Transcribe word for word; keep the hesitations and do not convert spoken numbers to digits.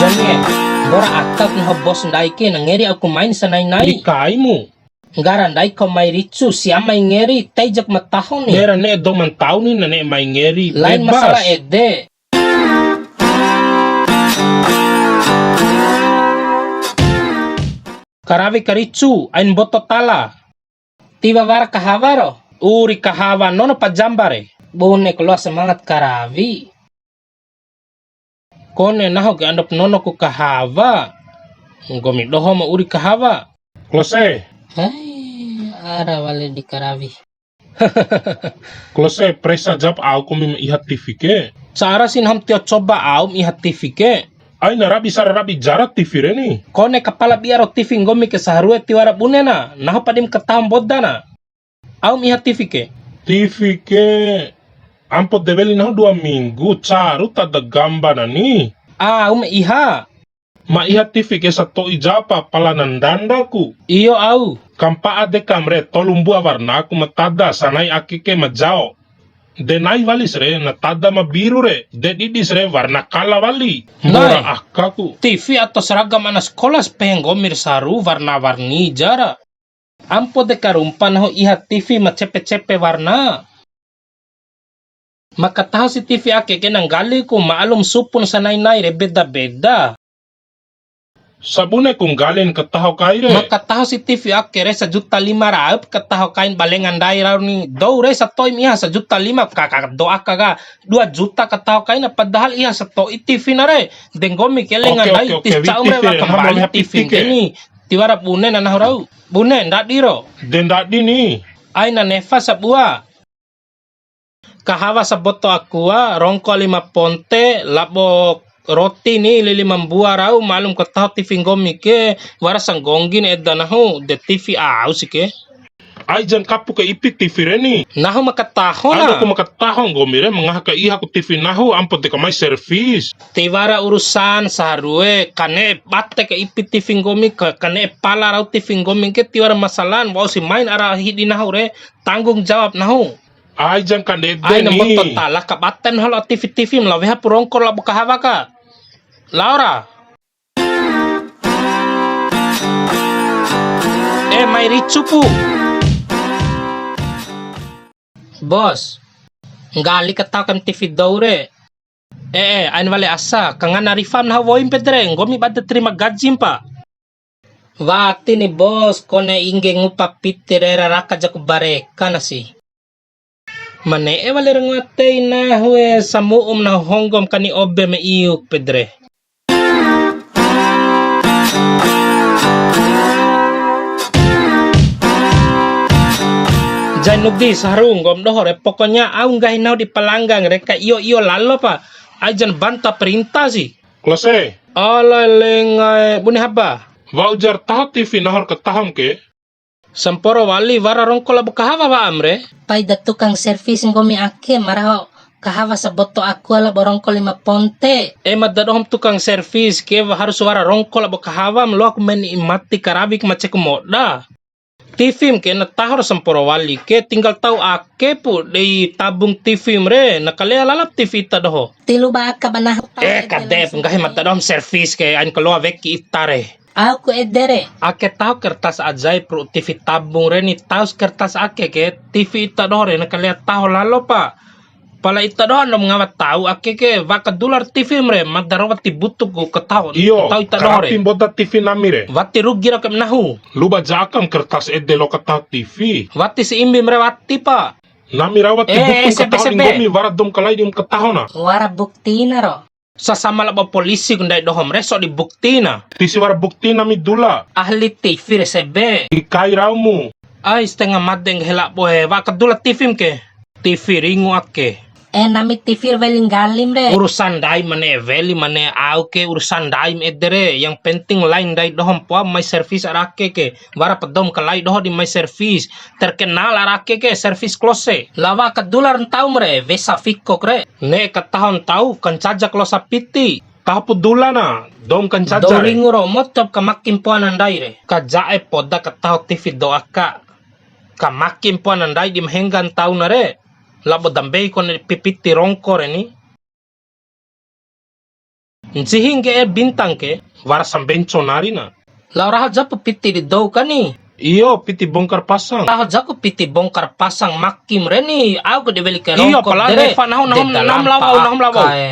Janie, mbora aka ku nahu bos ndai ke, na ngeri aku main sanai-nai. Di kaimu. Nggara ndai ko mai ricu, sia mai ngeri, tei jak mataho ni. Nera ne'e do mantau ni, na ne'e mai ngeri. Lain bebas. Masalah ede. Karawi karicu, ain mboto tala. Tiwara kahawa ro. Uri kahawa nono pa jamba re. Bune keluar semangat karawi. Kone nahu ke andop nono ku kahawa. Nggomi doho ma uri kahawa. Klose. Hai, ara wale di karawi. Klose, presa jap au kombi ma iha T V ke. Cara si nahu ma tio coba au ma iha T V ke. Aina rabi sara rabi jara T V re ni. Kone kapala bia ro T V nggomi ke saharue tiwara bune na. Nahu padim kataho mboda na. Au ma iha T V ke. T V ke. Ampo de weli nahu dua minggu, caru tada gamba na ni. Au ma iha. Ma iha T V ke sato'i japa pala na ndanda ku. Iyo au. Kampa'a de kamre tolu mbua warna ku ma tada sanai ake ke ma jao. De nai walis re na tada ma biru re, de didis re warna kala wali. Nai. Mbora aka ku. T V atau seragam ana sekolah sepehe nggomi re saru warna-warni jara. Ampo de karumpa nahu iha T V ma cepe-cepe warna. Maka taho si T V ake ke na nggali ku, maklum supun sanai-nai re beda-beda. Sabune ku nggalin kataho kai re. Maka taho si T V ake re sajuta lima raup kataho kain balenga ndai rau ni. Dou re sato'i ma iha sajuta lima, ka, ka, do aka ka dua juta kataho kain, padahal iha sato'i T V na re. De nggomi ke lenga ndai. Oke, oke, oke. Tis ca'um re, witi wa kembali T V ke ni. Tiwara bune na nahu rau. Bune, ndadi ro. De ndadi ni. Aina nefa sabua. Kahawa saboto aqua, rongko lima ponte, labo roti ni, lili ma mbua rau, malum kataho T V nggomi ke, wara sanggonggi na eda nahu, de T V au si ke. Ai jan kapu ke ipi T V re ni. Nahu ma kataho na. Ando ku ma kataho nggomi re, ma ngaha ka iha ku T V nahu, ampo de ka mai servis. Tiwara urusan saharue, kane'e bate ka ipi T V nggomi ka, kane'e pala rau T V nggomi ke, tiwara masalan, wa'u si main ara hidi nahu re, tanggung jawab nahu. Ai jan kandede ni. Ai na mboto tala ka baten halo T V T V ma lao weha pu rongko labo kahawa ka. Lao ra. Eh, mai ricu pu. Bos, nggali kataho kaim T V dou re. Eh, eh, ain wale asa, kangana rifam nahu woim pede re, nggomi bade terima gaji mpa. Wati ni bos, kone ingge ngupa piti re raraka jaku bareka nasi. Mane'e wali ra ngoa tei nahu e, samu'um nahu honggom kani obe ma iuk pede re. Jainuddin, Sahrul, nggomi doho re, pokoknya au nggahi nahu di palanggang re, ka iyo-iyo lalo pa, ai jan banta perintah si. Klose. Ala lenga e, bune haba. Wa'u jar taho T V nahu ra katahom ke. Samporo wali wara rongko labo kahawa wa'am re. Pai da tukang servis nggomi ake ma raho kahawa saboto aqua labo rongko lima ponte. E, mada dohom tukang servis ke harus wara rongko labo kahawa ma loaku menikmati karawi ke maceku moda. T V-m ke na taho ra samporo wali ke, tinggal tau ake pu dei tabung T V-m re, na kalea lalap T V ita doho. Tilu ba aka ba nahu tau. Eh, ede kadep, langsung nggahi mada dohom servis ke, ain kaloa weki ita re. Au ku ede re. Ake taho kertas ajaib ru'u T V tabung re ni, taus kertas ake ke, T V ita doho re, na kalea taho lalo pa. Pala ita doho ando ma ngawa tau ake ke, waka dular T V-m re, mada ro wati butuku kataho. Iyo, tau ita doho re. Karapi mboda T V nami re. Wati rugi ra ke nahu. Luba jakam kertas ede lo kataho T V. Wati si imbim re wati pa. Nami ra wati butuku kataho di nggomi wara dou ma kalai di ma kataho na. Wara buktina ro. Sasama labo polisi ku ndai dohom re, so di buktina. Tisi wara bukti nami dula. Ahli T V re sebe. Di kai raumu. Ai, setengah made nggahi labo he, waka dula T V-m ke. T V ringu ake. Eh, nami T V weli nggalim re. Urusan ndai mane weli mane au ke, urusan ndaim ede re. Yang penting lain ndai dohom poa mai servis ara ake ke. Wara pa dou ma kalai doho di mai servis. Terkenal ara ake ke servis klose. Lawa ka dular ntaum re, wesa fikok re. Ne'e ka taho ntau, ka ncaja kalosa piti. Taho pu dula na, dou ma ka ncaja re. Dou ringu ro motop ka makin poa na ndai re. Ka ja'e poda ka taho T V do aka. Ka makin poa na ndai di ma hengga ntau na re. Labo da mbei kone pipiti rongko re ni. Ncihi ngge'e bintang ke, wara sambenco nari na. Lao raho japu piti di dou kani. Iyo, piti bongkar pasang. Raho jaku piti bongkar pasang makim re ni, au ke di weli ke. Iyo, rongkop pala dere. Nefa nahu, nahu, de dalam nahu melawa, nahu melawa. Pakai.